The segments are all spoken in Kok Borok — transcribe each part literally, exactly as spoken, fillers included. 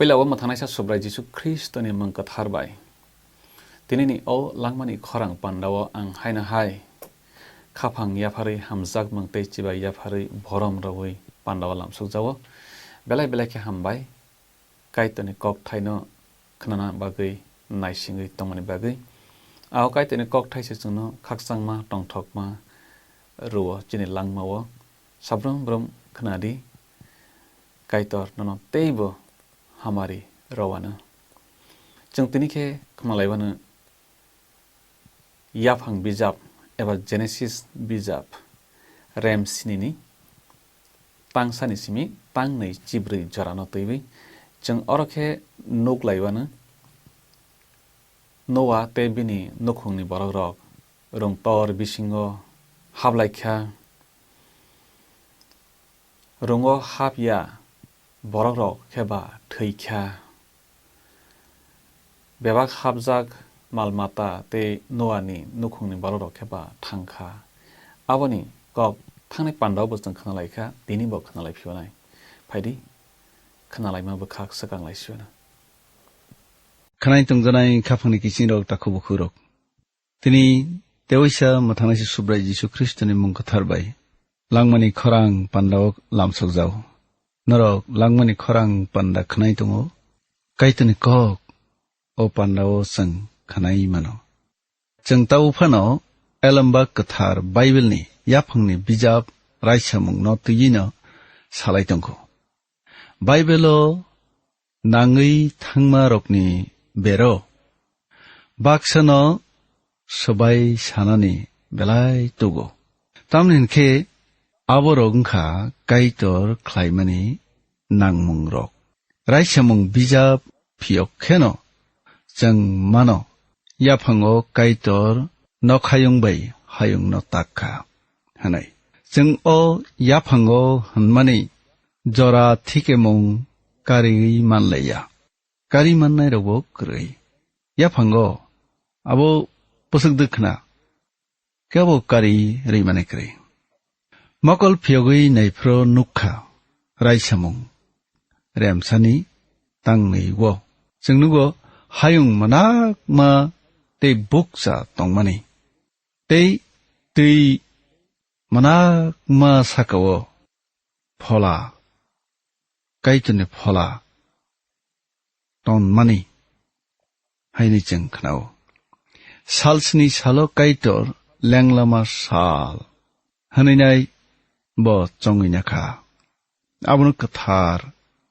Puila o mwthangnaisa Subrai Jisu Khristoni mung kwthar bai. Tinini o langmani khorang pandao ang haino hai khaphang yapharwi hamjakmung tei chibai yapharwi borom rwui pandao lamsukjao. Belai belai khe hambai Kaitorni kokthaino khnana bagwi naisingwi tongmani bagwi. Ao Kaitorni kokthai se chwngno khakchangma tongthokma rwo chini langmao. Sabrum brum khna di, Kaitor nono teibo hamari rwano. Chwng tini khe khna laibano yaphang bijap eba Genesis bijap rem sinini tangsani simi tangnwi chibrwi jorano twiwi chwng oro khe nuk laibano Noa tei bini nukhungni borokrok rwngtor bisingo hablaikha. Rwngo hap ya borokrok khe ba thwi kha. Bebak hapjak mal mata tei Noani nukhungni borokrok khe ba thang kha. Aboni kok thangnai pandao bo chwng khna lai kha, tini bo khna lai phiyonai. Phaidi, khna laima bwkhak swkang lai siyano. Khwnai tongjanai khaphangni kiching rok, takhu bukhuk rok. Tini tewaisa mwthangnaisa Subrai Jisu Khristoni mung kwthar bai langmani khorang pandao lamsokjao. Norok langmani khorang panda khwnai tongo. Kaitorni kok o pandao chwng khwnai mano. Chwng tau phano Elembak Kwthar Bible ni yaphangni bijap raisamungno twiyino salai tongkho. Bible o nangwi thangmarokni bero baksano swbai sanani belai tugo. Tamni hwn khe aborok wng kha Kaitor khlaimani nangmungrok. Raisamung bijap phiyok kheno chwng mano, yaphango Kaitor nokhayung bai hayungno tak kha hwnwi. Chwng o yaphango hwnmani jora thikemung kariwi manlaiya. Kari mannairokbo kwrwi. Yaphango abo bwswk dwkhna kebo kari rwimani kwrwi. Mokol phiyogwi naiphro nukha raisamung remsani tangnwi o. Chwng nugo hayung mwnakma tei bukcha tongmani. Tei twi mwnakma sakao phola, Kaitorni phola tonmani haini chwng khnao. Salsni salo Kaitor lenglama sal hwnwi nai bo chongwi nakha. Abono kwthar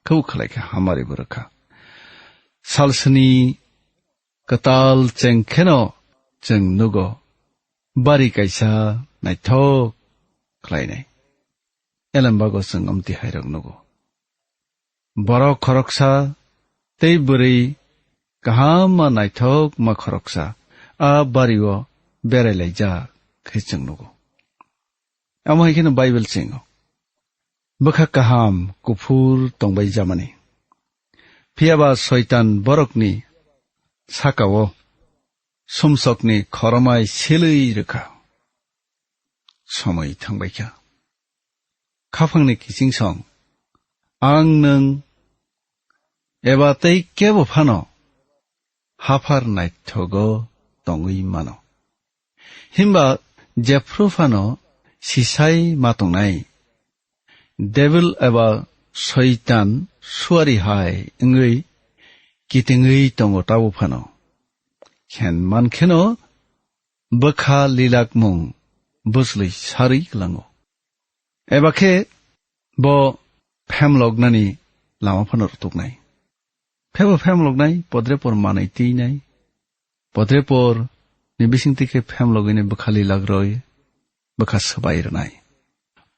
khe khlai khe hamari bo rwkha. Salsni kwtal cheng kheno chwng nugo bari kaisa naithok khlainai. Elembago chwng amtwi hairok nugo. Borok khoroksa tei bwrwi kaham ma naithok ma khoroksa a bario berai laijak khe chwng nugo. Amo hai kheno Bible chingo. Bwkha kaham kuphur tongbai jamani. Phiyaba Soitan borokni sakao sumsokni khoromai silwi rwkha. Somoi thangbaikha. Khaphangni kichingsong, ang nwng eba tei kebo phano haphar naithogo tongwi mano. Himba jephru phano sisai ma tongnai. Debil eba Soitan suari hai wngwi kitingwi tongo tabo phano. Khen mankheno bwkha lilakmung bwchlwi sarwi kwlango. Eba khe bo phemloknani lama phano rwtuknai. Phebo phemloknai, podrepor manwi twinai. Podrepor ni bisingtwi khe phemlogwini bwkha lilak rwi bwkha swbai rwnai.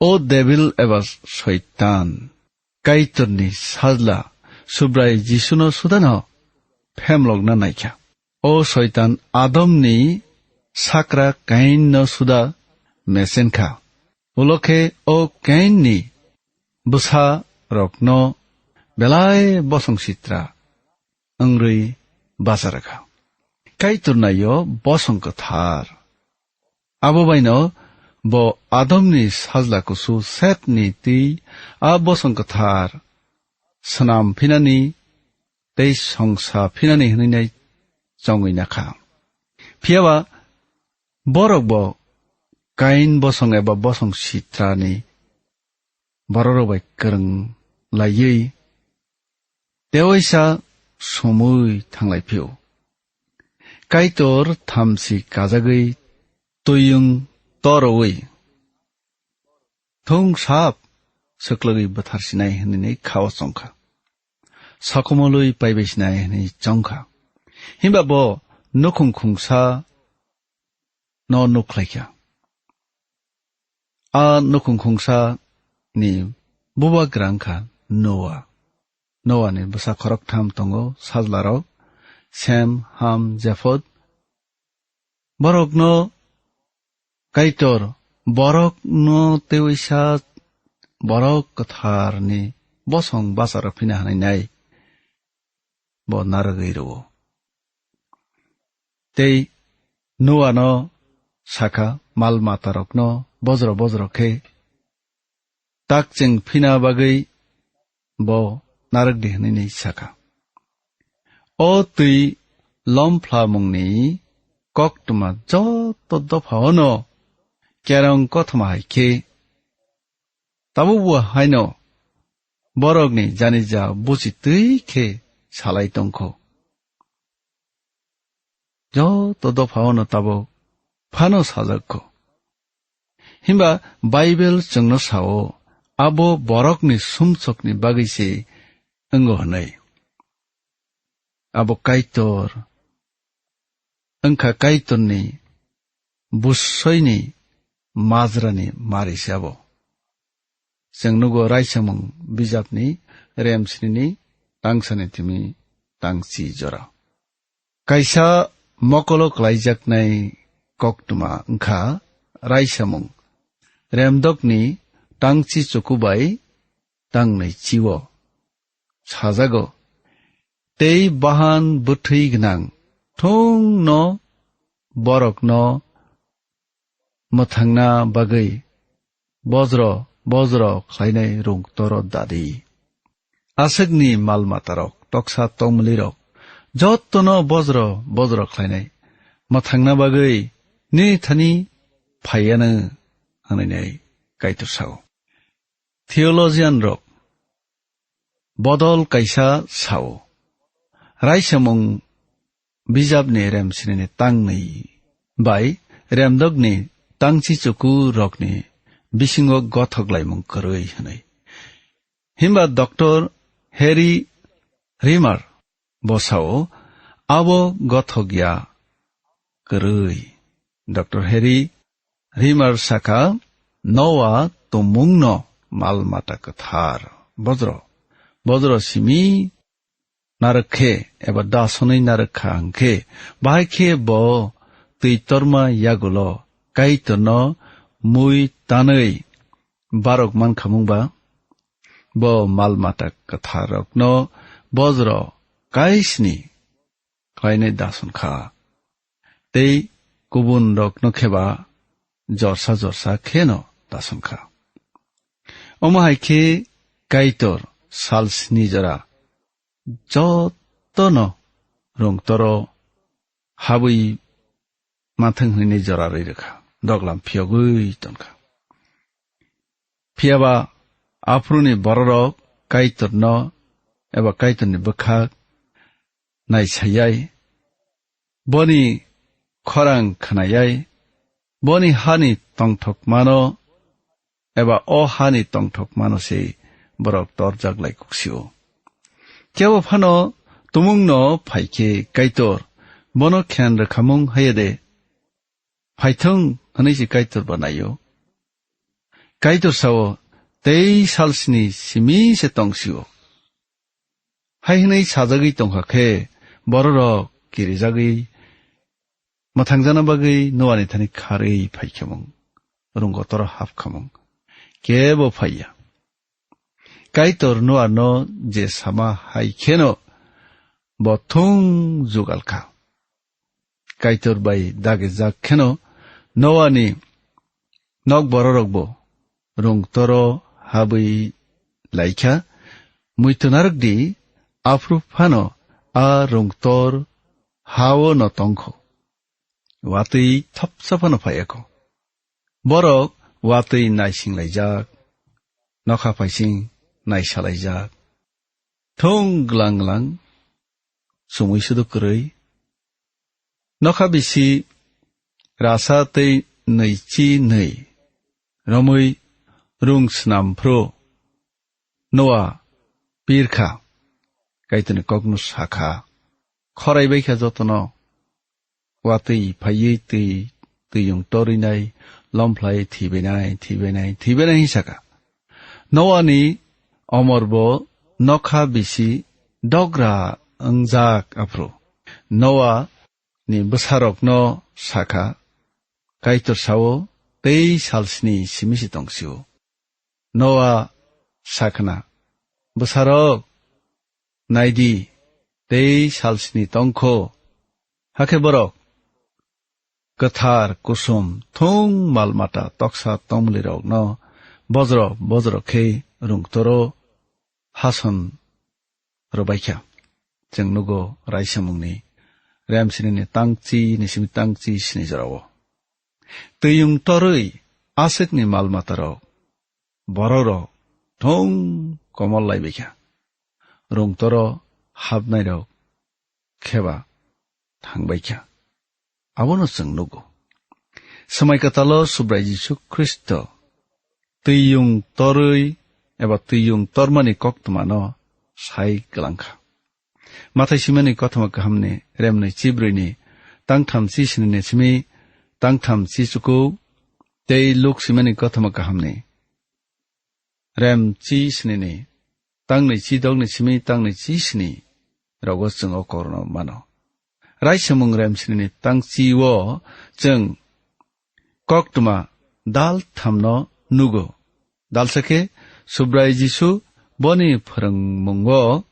O Debil eba Soitan, Kaitorni sajla Subrai Jisuno sudano phemlokna naikha. O Soitan Adomni sakra Kainno suda mesenkha. Ulo khe o Kainni bwsa rokno belai bosong sitra wngwi bacha rwkha. Kaitor naio bosong kwthar. Abo baino bo Adomni sajla kusu Setni twi a bosong kwthar swnam phinani tei songsa phinani hwnwi nai chongwi nakha. Phiyaba borok bo Kain bosong eba bosong sitrani bororok bai kwrwng laiwi tewaisa somwi thanglai phio. Kaitor thamchi kajagwi twiwng torowi thung sap swklwgwi bwthar sinai hwnwi kha-o chongkha. Sokomolwi paibai sinai hwnwi chongkha. Himba bo nukhung khungsa no nukhlaikha. A nukhung khungsa ni bubagra wngkha Noa. Noa ni bwsa khoroktham tongo, sajlarok Sem, Ham, Jephot. Borokno Kaitor, borokno tewaisa borok kwtharni bosong bacharo phina hwnwi nai bo narwgwi rwo. Tei Noano sakha, mal matarokno bojro bojro khe tak chwng phina bagwi bo narwk di hwnwi sakha. O twi lomphlangmungni koktwma joto dophao'-no kerong kothoma hai khe, tabukbo haino borokni janija buchi twi khe salai tongkho. Joto dophao'-no tabuk phano sajak kho. Himba Baibel chwngno sao, abo borokni sumsokni bagwi se wngo hwnwi. Abo Kaitor wngkha, Kaitorni busoini majrani mari se abo. Chwng nugo Raisamung bijapni remsnini tangsani timi tangchi jora. Kaisa mokolo klaijaknai koktwma wngkha Raisamung, remdokni tangchi chukubai tangnai chio. Sajago, tei bahan bwthwi gwnang thungno borokno mwthangna bagwi bojro bojro khlainai rung toro dadi. Aswkni mal matarok, toksa tongmwlwirok, jottono bojro bojro khlainai mwthangna bagwi nini thani phaiyanw, hwnwi nai Kaitor sao. Theologian rok bodol kaisa sao, Raisamung bijapni remsnini tangnwi bai remdokni tangchi chuku rokni bisingo gothok laimung kwrwi hwnwi. Himba Doctor Harry Rimmer bo sao, abo gothok ya kwrwi. Doctor Harry Rimmer sakha, Noa tumungno mal mata kwthar bojro bojro simi narwk khe eba dasonwi narwk kha hwnkhe, bahai khe bo twi torma yagulo Kaitorno mui tanwi barok mankha mungba, bo mal mata kwtharrokno bojro kaisni khlainai dason kha, tei kubun rokno kheba jorsa jorsa kheno dason kha. Omo hai khe Kaitor sal sni jora jotono rung toro habwi mathang hwnwi jora rwi rwkha, doglam phiyogwi tongkha. Phiyaba aphuruni bororok Kaitorno eba Kaitorni bwkhak naisayai, boni khorang khnayai, boni hani tongthokmano eba o hani tongthokmano se borok torjak lai kuksio. Kebo phano tumungno phaikhe Kaitor bono khen rwkhamung haiya de, phaithung hwnwi se Kaitor ba naio. Kaitor sao, tei salsni simi se tongsio. Hai hwnwi sajagwi tongkha khe, bororok kirijagwi mwthangjana bagwi Noani thani kharwi phaikhamung, rungotoro hapkhamung kebo phaiya. Kaitor Noano je sama hai kheno bo thung jugal kha. Kaitor bai dagijak kheno Noani nok bororokbo rungtoro habwi laikha, muitu narwkdi, aphuru phano a rungtor ha-o no tongkho. Watwi thopsa phano phaiya kho. Borok watwi naisinglaijak, nokha phaising naisalaijak. Thung glang glang, chumui sudu kwrwi. Nokha bisi rasa tei nwichi nwi romwi rung snam phru Noa pirkha, Kaitorni kokno sakha, khorai baikha jotono, watwi phaiwi twi, twiyung torwi nai, lomphai thwibainai, thwibainai, thwibainai hwnwi sakha. Noani omorbo nokha bisi dogra wngjak aphru. Noa ni bwsarokno sakha, Kaitor sao, tei salsni simi se tongsio. Noa sakhna, bwsarok, naidi, tei salsni tongkho. Hakhe borok kwthar, kusom, thung mal mata toksa tongmwlwirokno bojro bojro khe rungtoro hason rwbaikha. Chwng nugo Raisamungni rem sinini tangchi ni simi tangchi sini jorao. Twiyung torwi aswkni mal matarok, bororok thung komol laibaikha. Rungtoro hapnairok kheba thangbaikha. Abono chwng nugo. Swmai kwtalo Subrai Jisu Khristo twiyung torwi eba twiyung tormani koktwmano sai kwlangkha. Mathai simani kothoma kahamni remnwi chibrwini tangtham chi sinini simi tangtham chi chuku tei Luk simani kothoma kahamni rem chi sinini tangni chi dogni simi tangni chi sini rogo chwng o korno mano. Raisamung rem sinini tang chi o chwng koktwma dal thamno nugo. Dalsa khe Subrai Jisu boni phwrwngmungo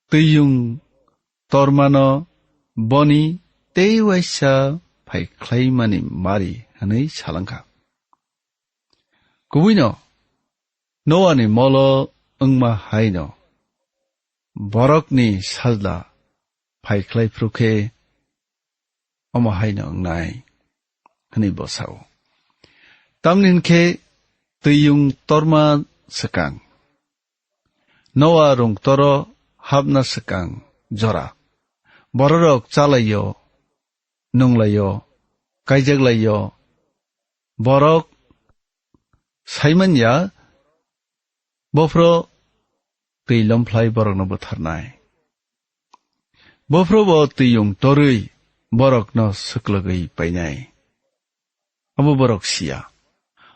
twiyung tormano boni tei waisa phai khlaimani mari hwnwi salangkha. Kubuino Noani molo wngma haino borokni sajla phai khlai phru khe omo haino wngnai, hwnwi bo sao. Tamni hwn khe twiyung torma swkang, Noa rungtoro hapna swkang jora, bororok chalaio, nunglaio, kaijaklaio, borok saimanya, bophro twi lomphai borokno butharnai. Bophro bo twiyung torwi borokno swklagwi painai. Abo borok siya.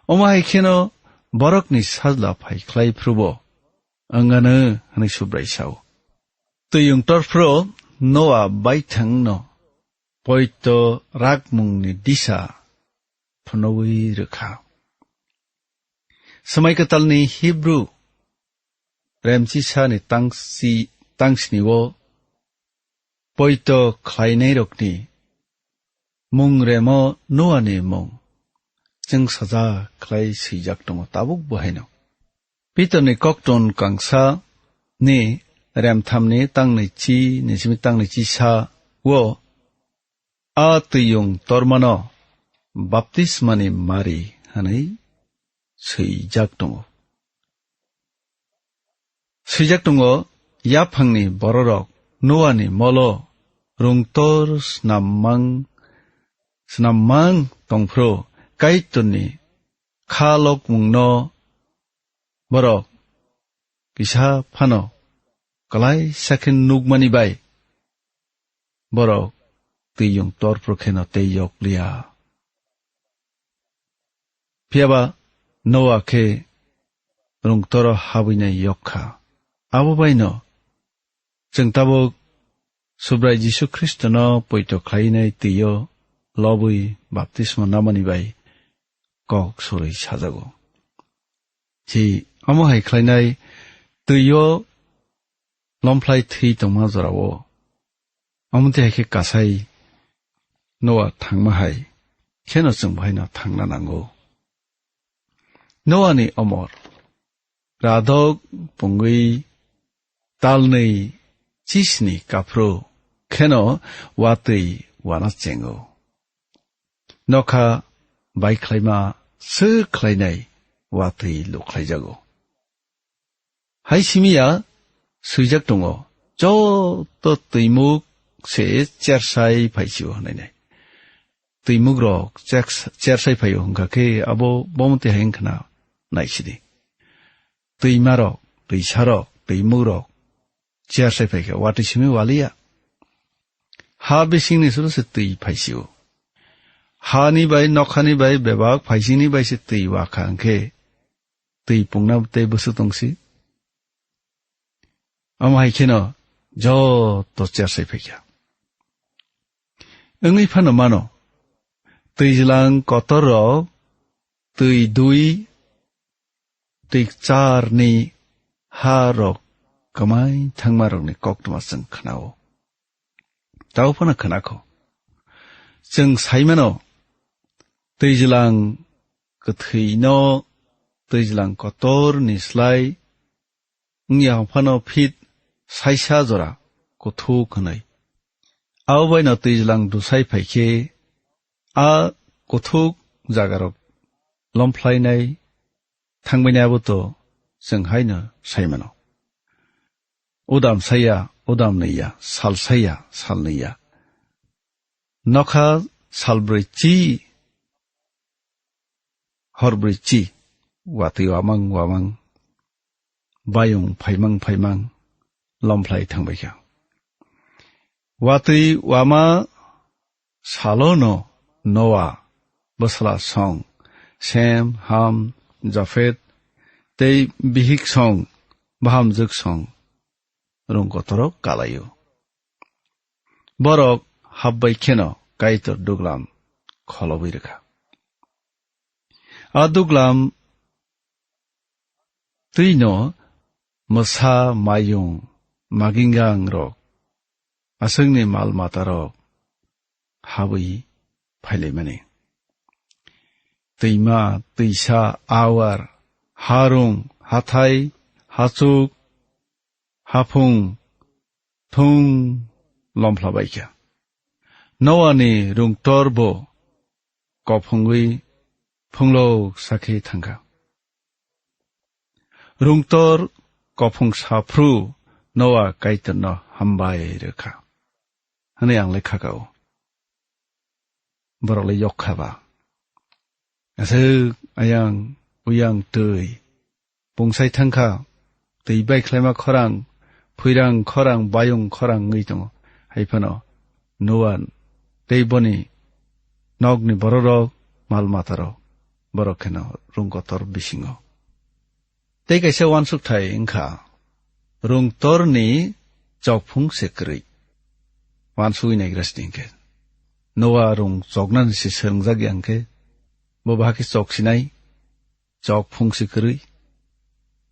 Omo hai kheno borokni sajla phai khlai phrubo wngano hwnwi Subrai sao. Twiyung torphro Noa baithangno poito rakmungni disa phunugwi rwkha. Swmai kwtalni Hibru remchisani tangsi-, tangsni o poito khlainairokni mung remo Noani mung chwng saja khlai swijak tongo tabuk bo haino. Pitorni koktun kangsa ni remthamni tangni chi ni simi tangni chi sa o a twiyung tormano baptismani mari hwnwi swijak tongo. Swijak tongo, yaphangni bororok Noani molo rungtor snammang, snammang tongphru Kaitorni kha lokmungno borok kisa phano kwlai sakhe nukmani bai borok twiyung torphru kheno tei yokliya. Phiyaba Noa khe rungtoro habwinai yok kha. Abo baino chwng tabuk Subrai Jisu Khristono poito khlainai twio lobwi baptisma namani bai kok surwi sajago. Chi omo hai khlainai twio lomphai thwi tongma jorao. Omo twi hai khe kasai Noa thangma hai kheno chwng bo haino thangna nango. Noani omor radok pungwi talnwi chisni kaphru kheno watwi wana chengo. Nokha baikhlaima swk khlainai watwi lukhlaijago. Hai simiya swijak tongo, joto twimuk se chersai phaisio hwnwi nai. Twimuk rok cheks-, chersai phaio hwnkha khe abo bomo twi hai wngkhna naisidi. Twimarok, twisarok, twimukrok chersai phaikha, watwi simi waliya. Ha bisingni suru se twi phaisio. Hani bai, nokhani bai, bebak phaisingni bai se twi wakha hwnkhe twi pungna tei bwswk tongsi. Omo hai kheno joto chersai phaikha. Wngwi phano mano, twijlang kotor rok twi dui, twi kcharni ha rok kwmai thangma rokni koktwma chwng khnao. Tao phano khnakho. Chwng saimano, twijlang kwthwino twijlang kotorni slai wngya phano phit saisa jora kuthuk hwnwi. Abo baino twijlang dusai phaikhe, a kuthuk jagarok lomphalainai thangbainai abo to chwng haino saimano. Udam saya, udam nwiya, sal saya, sal nwiya. Nokha salbrwi chi, horbrwi chi, watwi wamang wamang, bayung phaimang phaimang, lomphai thangbaikha. Watwi wama salono Noa, bwsla song, Sem, Ham, Jafet, tei bihik song, bahamjwk song, rung kotoro kalaio. Borok habbai kheno Kaitor duglam kholobwi rwkha. A duglam twino mwsa, mayung, magingang rok, aswkni mal mata rok habwi phailaimani. Twima, twisa, awar, harung, hathai, hachuk, haphung, thung lomphla baikha. Noani rungtor bo kophungwi phunglok sakhe thangkha. Rungtor kophung saphru Noa Kaitorno hambai rwkha, hwnwi ang le khakao. Borok le yok kha ba. Aswk ayang uyang twi pungsai thangkha, twi baikhlaima khorang, phuirang khorang, bayung khorang wngwi tongo. Hai phano Noa tei boni nokni bororok, mal matarok, borok kheno rung kotor bisingo. Tei kaisa uansukthai wngkha, rung torni chokphung se kwrwi. Uansugwi naigra sidi hwnkhe, Noa rung choknani se swrwngjak ya hwnkhe, bo bahai khe chok sinai, chokphung se kwrwi.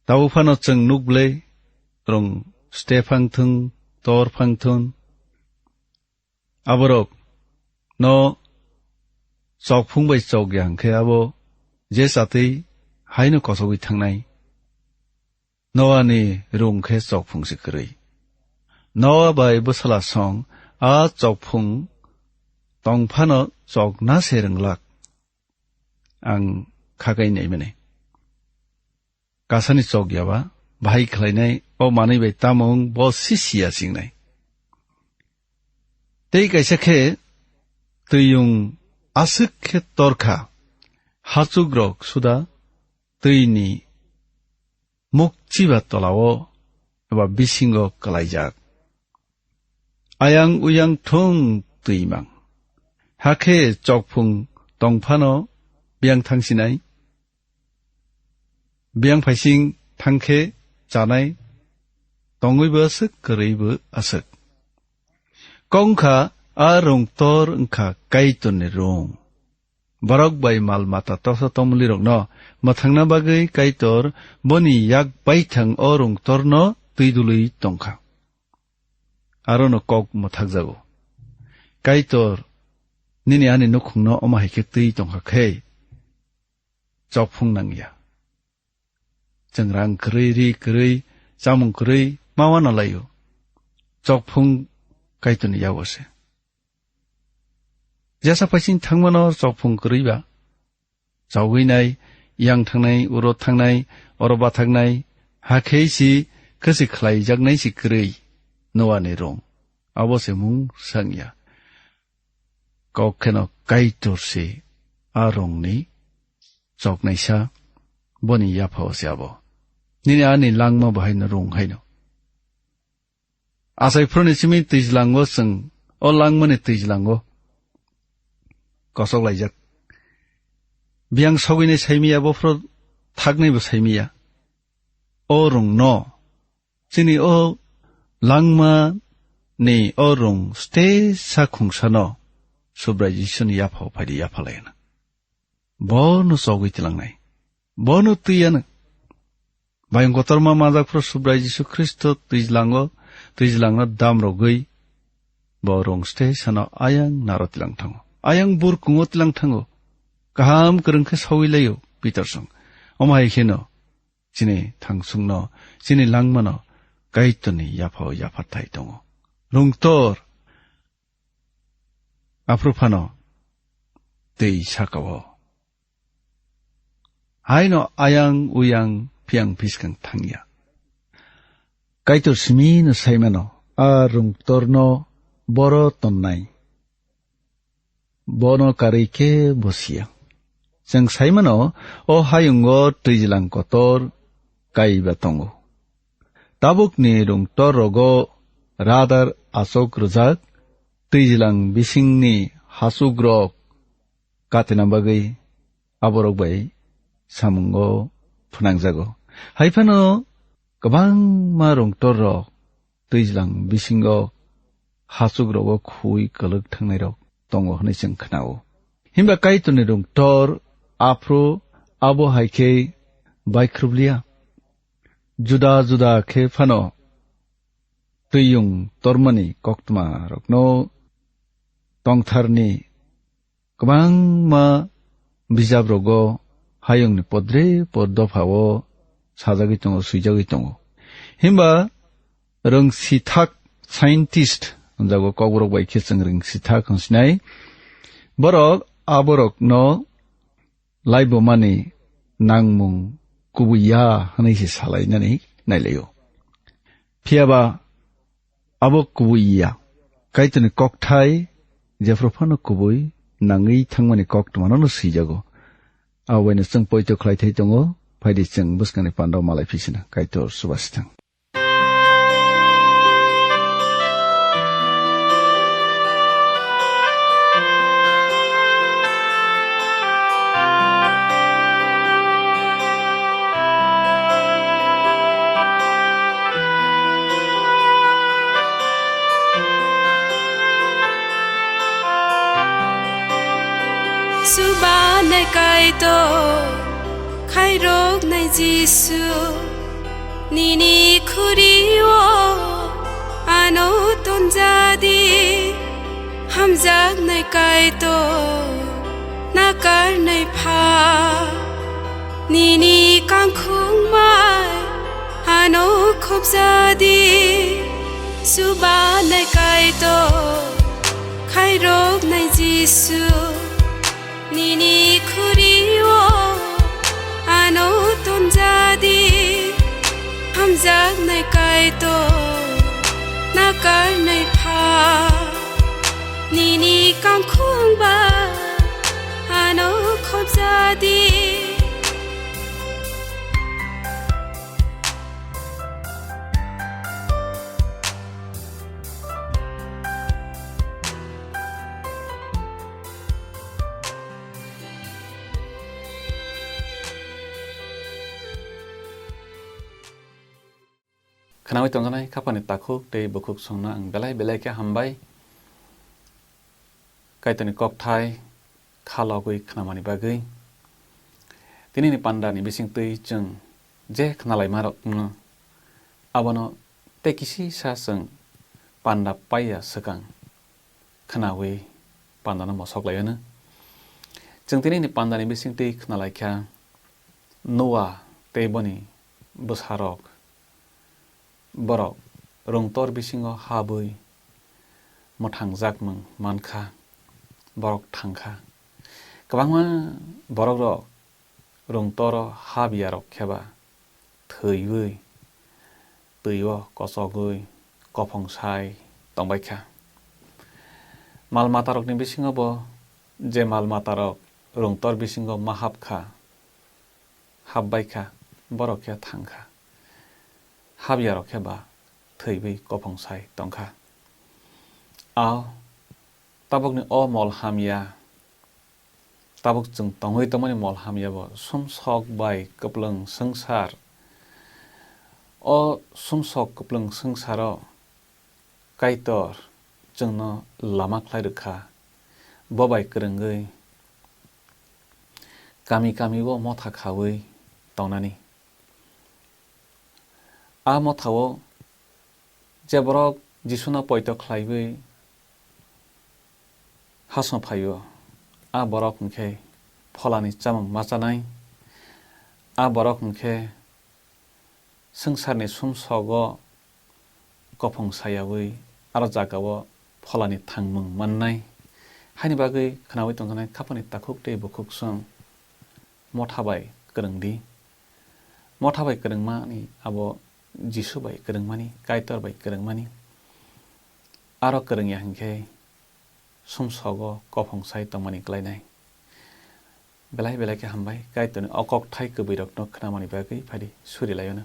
Tabuk phano chwng nuk ble, rung ste phang thung, tor phang thung, aborok no chokphung bai chok ya hwnkhe abo je chatwi haino kosogwi thangnai. Noani rung khe chokphung se kwrwi. Noa bai bwsala song a chokphung tong phano chokna se rwnglak. Ang khakai naimani. Kasani chok yaba, bahai khlainai, o manwi bai tamo wng bo sisiya chingnai. Tei kaisa khe twiyung aswk khe torkha, hachuk rok suda twini mukchiba tolao eba bisingo kwlaijak. Ayang uyang thung twimang. Hakhe chokphung tongphano biyang thangsinai. Biyang phaising thangkhe chanai, tongwibo aswk, kwrwibo aswk. Kok wngkha a rung tor wngkha Kaitorni rung. Borok bai mal mata tosa tomlirokno mwthangna bagwi Kaitor boni yak baithang o rung torno twi dului tongkha. Arono kok mwthakjago. Kaitor nini ani nukhungno omo hai khe twi tongkha khe chokphung nangya. Chwng rang kwrwi, ri kwrwi, chamung kwrwi ma wana laio. chokphung Kaitorni yago se. Jesa phaising thangmano chokphung kwrwi ba, chogwi nai, yang thangnai, uro thangnai, oro bathaknai, hakhe si khasi khlaijaknai si kwrwi Noani rung. Abo se mung sangya. Kok kheno Kaitor se a rungni choknaisa, boni yaphao se abo. Nini ani langma bo haino rung haino. Achai phuruni simi twijlango chwng o langmani twijlango kosok laijak. Biyang sogwini saimiya, bophro thaknaibo saimiya. O rungno, chini o langmani o rung stesa khungsano Subrai Jisuni yaphao phaidi yaphalayana. Bono chogwi twilangnai. Bono twiyano. Bayung kotorma manjakphru Subrai Jisu Khristo twijlango, twijlangno damrogwi bo rung stesano ayang naro twilang thango. Ayang burkungo twilang thango. Kaham kwrwng khe sawi laio Pitor song. Omo hai kheno chini thangsungno, chini langmano Kaitorni yaphao yaphathai tongo. Rungtor aphru phano twi sakao. Haino ayang uyang phiyang phiskang thangya. Kaitor simi no saimano, a rungtorno boro tonnai. Bono karwi khe bo siya. Chwng saimano, o hayungo twijlang kotor kaiba tongo. Tabukni rungtor rogo radar achok rwjak, twijlang bisingni hachukrok katina bagwi aborok bai samungo phnangjago. Hai phano kwbangma rungtor rok twijlang bisingo hachuk rogo khui kwlwk thangnai rok tongo hwnwi chwng khnao. Himba Kaitorni rungtor aphru abo hai khe baikhruplia. Juda juda khe phano twiyung tormani koktwma rokno tongtharni kwbangma bijap rogo hayungni podre pod dophao sajagwi tongo, swijagwi tongo. Himba rwngsithak, scientist, hwnjago kokborok bai khe chwng rwngsithak hwnsinai. Borok aborokno laibumani nangmung kubui ya hwnwi se salainani nailaio. Phiyaba abo kubui ya. Kaitorni kokthai jephru phano kubui nangwi thangmani koktwmano no swijago. Aboino chwng poito khlai thai tongo, phaidi chwng bwskangni pandao malai phisina. Kaitor chubasithang. Chubanai Kaitor, khairoknai Jisu, nini khuri-o ano tonjadi. Hamjaknai Kaitor, nakarnai pha, nini kangkhung bai ano khopjadi. Chubanai Kaitor, khairoknai Jisu, nini khuri-o ano tonjadi. Hamjaknai Kaitor, nakarnai pha, nini kangkhung bai ano khopjadi. Khwnawi tongjaknai khapani takhuk tei bukhuk songno ang belai belai khe hambai. Kaitorni kokthai khalogwi khnamani bagwi. Tinini pandani bisingtwi chwng je khnalaimarokno abono tei kisisa chwng panda paiya swkang khwnawi pandano mosok laianw. Chwng tinini pandani bisingtwi khnalaikha Noa tei boni bwsarok, borok rungtor bisingo habwi mwthangjakmung mankha, borok thangkha. Kwbangma borokrok rungtoro habyarok kheba thwiwi, twi-o kochogwi kophong sai tongbaikha. Mal matarokni bisingobo je mal matarok rungtor bisingo ma hapkha, hapbaikha, borok khe thangkha. Habyarok khe ba thwiwi kophong sai tongkha. A tabukni o mol hamya, tabuk chwng tongwi tongmani mol hamya bo sumsok bai kwplwng swngchar. O sumsok kwplwng swngcharo Kaitor chwngno lama khlai rwkha, bo bai kwrwngwi kami kami o motha khaui tongnani. A mothao je borok Jisuno poito khlaiwi hasong phaio, a borok hwnkhe pholani chamung ma chanai, a borok hwnkhe swngcharni sumsogo kophong sayaui aro jagao pholani thangmung mannai. Haini bagwi khnaui tongjaknai khaphani takhuk tei bukhuksong motha bai kwrwng di. Motha bai kwrwngmani abo Jisu bai kwrwngmani, Kaitor bai kwrwngmani. Aro kwrwngya hinkhe sumsogo kophong sai tongmani klainai. Belai belai khe hambai, Kaitorni o kokthai kwbwirokno khnamani bagwi phadi suri laio no.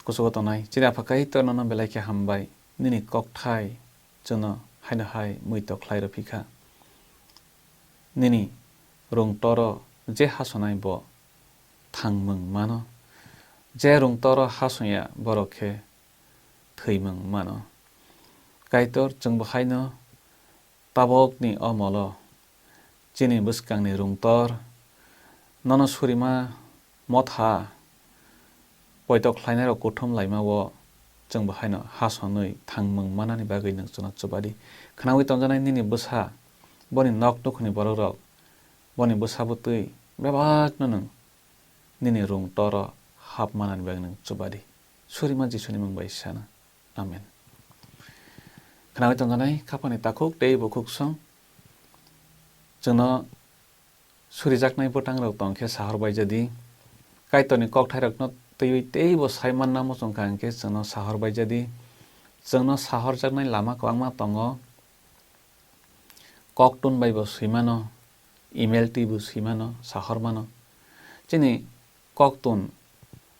Kuchugo tongnai chini Apha Kaitor nono belai khe hambai, nini kokthai chwngno haino hai muitok khlai rw phi kha. Nini rungtoro je hasonai bo thangmung mano, je rungtoro hasongya borok khe thwimung mano. Kaitor chwngbo haino tabokni o molo chini bwskangni rungtor nono surima motha poito khlainairok kuthum laimao chwngbo haino hasonwi thangmung manani bagwi nwng chwngno chubadi. Khnaui tongjaknai nini bwsa, boni nok nukhungni borokrok, boni bwsa bwtwi bebakno nwng nini rungtoro hap manani bagwi nwng chubadi. Surima Jisuni mung bai sana. Amen. Khnaui tongjaknai khaphani takhuk tei bukhuksong chwngno surijaknai bwtangrok tong khe sahor baijadi. Kaitorni kokthairokno twiwi teibo sai manna muchung kha hinkhe chwngno sahor baijadi. Chwngno sahorjaknai lama kwbangma tongo. Koktun bai bo swi mano, email twi bo swi mano, sahor mano. Chini koktun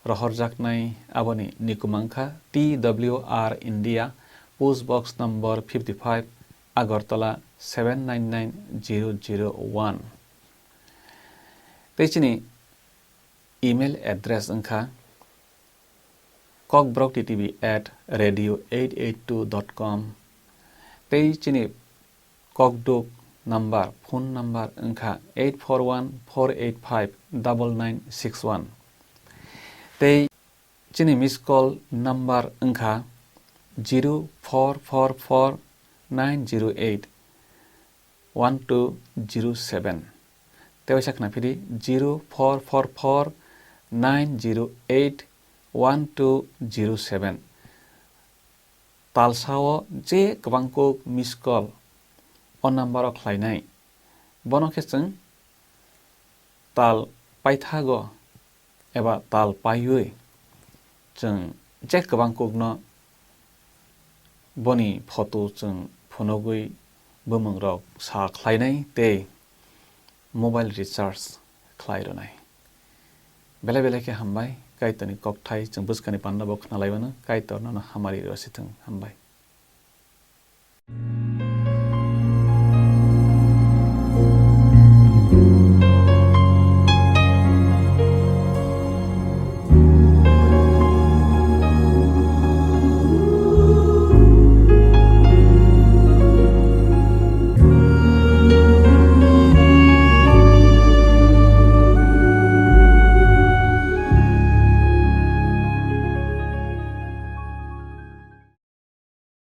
rohorjaknai aboni nikuma wngkha T W R India, post box number fifty five, Agartala seven nine nine zero zero one. Tei chini email address wngkha kokborok T T V at radio eight eight two dot com. Tei chini kokduk number, phone number wngkha eight four one four eight five double nine six one. Tei chini miss call number wngkha zero four four four nine zero eight one two zero seven. Tei waisa khna phidi zero four four four nine zero eight one two zero seven. Talsao je kwbang kuk miss call o number o khlainai, bono khe chwng tal paithago eba tal paiwi chwng je kwbang kukno boni photo chwng phunugwi bumung rok sa khlainai tei mobile recharge khlai rwnai. Belai belai khe hambai, Kaitorni kokthai chwng bwskangni panda bo khna lai mano, Kaitor nono hamari rw si thung, hambai.